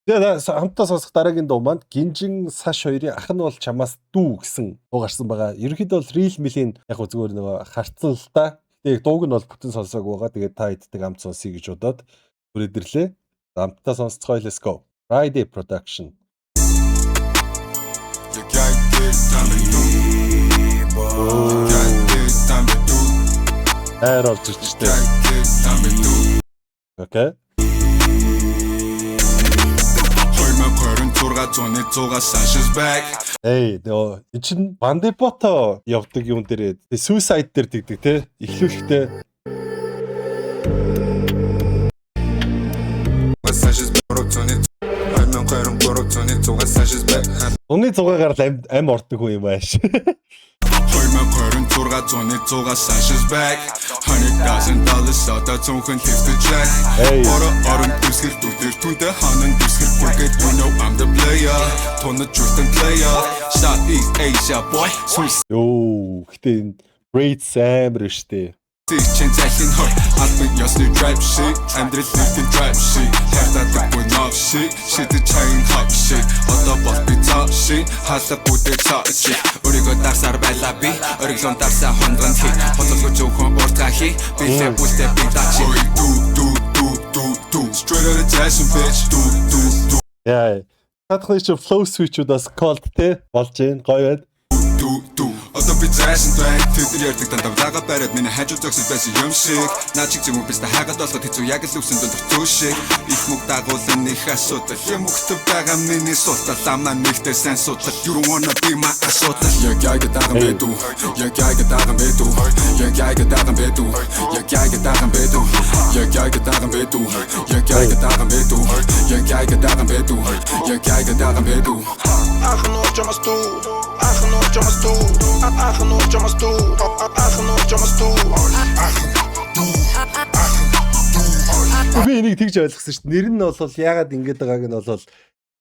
Тэгээ хамтдаа сонсох дараагийн дуу маань Гинжин Саш хоёрын "Ах нь бол чамаас дүү" гэсэн дуу гарсан байгаа. Ерөнхийдөө бол Real Mill-ийн яг хөө зүгээр нөгөө харцсан л та. Тэгээ яг дууг нь бол бүтэн сонсоогүй байгаа. Тэгээд та хэддэг амт сонсъё гэж бодоод хүрээд ирлээ. Хамтдаа сонсцгоё, let's go. Friday Production. Яг яг тамбэ. Яг тамбэ. Хайр орж ирж штэ. Яг тамбэ. Okay. 2026 зууны 6 Sanchez back. Эй, нөгөө эн чин Бандепото явдаг юм дээр, Suicide дээр тэгдэг те. Эхлүүлэхдээ Sanchez 3 зууны 2023 зууны 6 Sanchez back. Зуны 6-гаар л ам ам ордог хүн юм ааш. 2026 зууны 6 Sanchez back. $100,000 одоо цүнхэн лифт jack. Hey. Орон орон дэвсгэр дүтэр түнтэй ханан дэвсгэр бүргээд, you know I'm the player. Тунад жүлтэн player. Southeast Asia boy. Сүнс Йоо, гэтээ энэ braids амар штэ. чин цалин хор албан ёсны trap shit, амьдрал нэгэн trap shit, хайртадаггүй no shit, шидэж чайн hot shit. Одоо бол би цаа shit, хаалга бүдээ цаа shit. Өөрийгөө дарсаар байла, би ориглон дарсаа хондгонд хий, хоцолгүй зөвхөн уртгаа хий, билээ бүлтэй би дачи ду ду ду ду ду, straight out of Jackson, bitch, ду ду ду. Яа. Татхны чи flow switch-уудаас cold те болж гин гоё байна. Ду ду. Одоо би зайсан байна. Тэд нар ярьдаг дандаа лага бариад, миний хажуу зогсож байсан юм шиг. Наа чиг зүг биз та хагаад болоход хэцүү, яг л өвсөн дундах зүү шиг. Их мөг дагуулan их асуудал. Юм өгтө байгаа миний султал, амаа нэгтэй сайн судлал. You don't wanna be my асуудал. Яг яг даган бэдүү. Яг яг даган бэдүү. Яг яг даган бэдүү. Яг яг даган бэдүү. Яг яг даган бэдүү. Яг яг даган бэдүү. Яг яг даган бэдүү. Яг яг даган бэдүү. Ах нь бол чамаас дүү. Ах нь бол чамаас дүү. Ах нь бол чамаас дүү. Ах нь бол чамаас дүү. Ах нь дүү. Ах нь дүү. Би энийг тэгж ойлгосон шүү дээ. Нэр нь бол яагаад ингэж байгааг нь бол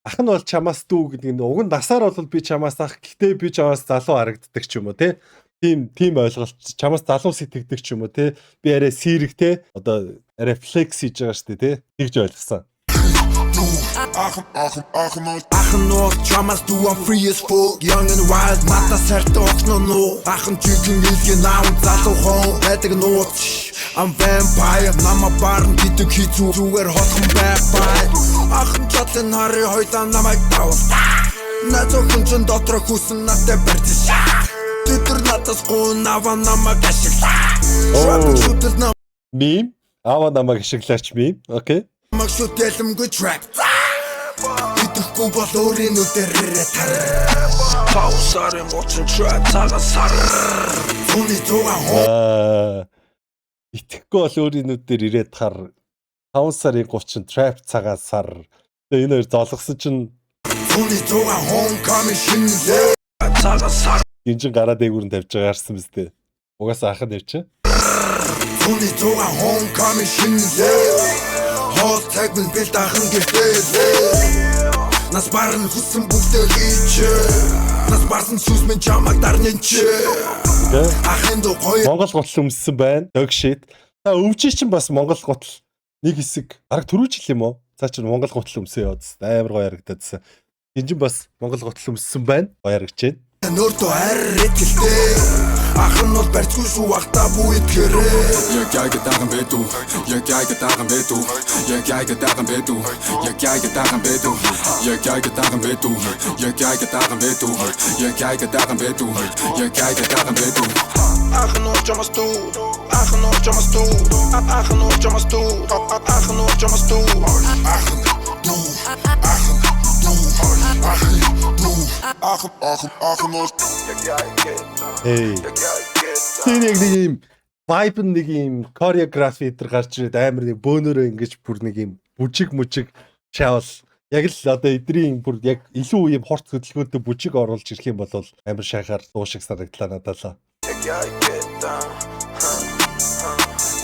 "Ах нь бол чамаас дүү" гэдэг нь уг нь насаар бол би чамаас ах, гэхдээ би чамаас залуу харагддаг ч юм уу те. Тийм ойлголт, чамаас залуу сэтгэдэг ч юм уу те. Би арай сэрэг те. Одоо арай flex хийж байгаа шүү дээ те. Тэгж ойлгосон. Ах ах ах нь ах нь бол чамаас дүү. I'm free as fuck, young and wild. Надаас хайртай охин нуу. Ах нь жинхэнэ илгийн наам залуу хон байдаг нууц. I'm vampire, намаа барна гэдэг хэцүү, зүгээр хотхон бай бай. Ах нь чадлын хары хоёлаа намайг давал. Наад охин чинь дотроо хүсэн надтай барьж шаа. Тэд нар надаас гун аваа намайг ашиглаа. Trap шүтэл Meme. Аава намайг ашиглаач meme. Okay. намайг шүтэлмгүй trap. Идэхгүй бол өөрийн нүдээр тар. 5 сарын 30 trap цагаан сар. Зуны 6 хоо. Аа. Итгэхгүй бол өөрийн нүдээр ирээд хар. 5 сарын 30 trap цагаан сар. Тэгээ энэ хоёр золгосон чинь Зуны 6 homecoming шинэлээ. Цагаан сар. Гинжин гараа дээгүүр нь тавьж байгаа харсан биз дээ. Угаасаа ахад явчих. Зуны 6 homecoming шинэлээ. Хоол цаг минь бэлд ахын гэртээ. Нас барна хүссэн бүгдээ хийчээ. Нас барсан сүнс минь чамайг дарна чи. Okay. Ахын дуу гоё. Монгол гутал өмссөн байна. Dog shit. Та өвжий чинь бас Монгол гутал нэг хэсэг бараг түрүү жил юм уу? Цаа чинь Монгол гутал өмсөө яваадсан. Амар гоё харагдадсан. Гинжин бас Монгол гутал өмссөн байна. Гоё харагдаж байна. Нөртөө арь итгэлтэй. Ах нь бол барьцгүй шүү ахта бүү итгэрээ. Яг яг даган бэдүү. Яг яг даган бэдүү. Яг яг даган бэдүү. Яг яг даган бэдүү. Яг яг даган бэдүү. Яг яг даган бэдүү. Яг яг даган бэдүү. Яг яг даган бэдүү. Ах нь бол чамаас дүү. Ах нь бол чамаас дүү. Ах нь бол чамаас дүү. Ах нь бол чамаас дүү. Ах нь дүү. Ах нь дүү. Ах нь дүү. Ах ах ах нь бол. Яг яг. Hey. Яг яг. Тэр яг нэг юм vibe, нэг юм choreography дээр гарч ирээд амар нэг бөөнөрөө ингэж бүр нэг юм бүжиг мүжиг шаавал яг л одоо эдрийн бүр яг илүү юм хурц хөдөлгөөнтэй бүжиг оруулж ирэх юм бол амар шахаар дуу шиг санагдлаа надад л. Яг яг get down.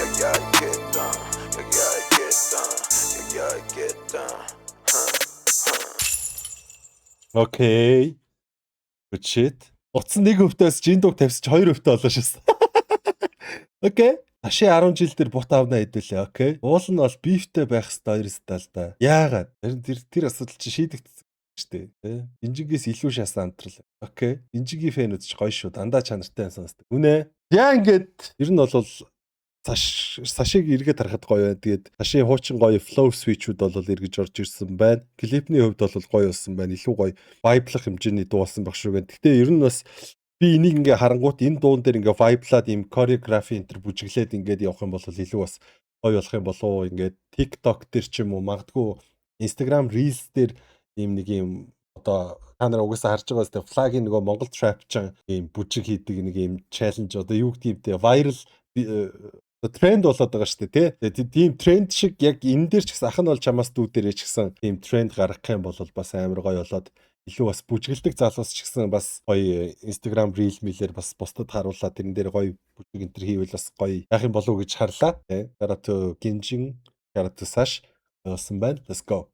Яг яг get down. Яг яг get down. Яг яг get down. Okay. Good shit. Утсан нэг хөвтөөс жин дууг тавьсаж хоёр хөвтөө болоо шээ. Okay. Таши 10 жил дээр бут авна хэдүүлээ. Okay. Уул нь бол beef тэй байх хэвээр хоёр стал да. Яагаад? Харин тэр асуудал чи шийдэгдсэн шүү дээ. Тэ. Инжигээс илүү шасан антрал. Okay. Инжигийн fan үүд ч гоё шүү. Дандаа чанартай сонсдог. Үнэ. Яа, ингээд ер нь бол цаш сашиг эргээд харахад гоё байна. Тэгээд цашийн хуучин гоё flow switch-үүд бол эргэж орж ирсэн байна. Клипний хувьд бол гоё болсон байна. Илүү гоё vibe лах хэмжээний дуу болсон баг шүү гэн. Гэтэ ер нь бас би энийг ингээ харангуут энэ дуун дээр ингээ vibe лаад ийм choreography энэ төр бүжиглээд ингээд явах юм бол илүү бас гоё болох юм болов уу? Ингээд TikTok дээр ч юм уу, магадгүй Instagram Reels дээр ийм нэг ийм одоо та нар угаасаа харж байгаа сте флагийн нөгөө Монгол trap ч ийм бүжиг хийдэг нэг ийм challenge, одоо юу гэдэг юм те, viral тренд болоод байгаа шүү дээ, тий. Тийм тренд шиг яг энэ дээр ч гэсэн ах нь бол чамаас дүү дээрээ ч гэсэн тийм тренд гаргах юм бол бас амар гоё болоод илүү бас бүжгэлдэг залуус ч гэсэн бас гоё Instagram reel милээр бас бусдад харуулаад тэрэн дээр гоё бүжиг энэ төр хийвэл бас гоё яах юм болов уу гэж харлаа. Тий. Shout out to Ginjin, shout out to Sash болсон байна. Let's go.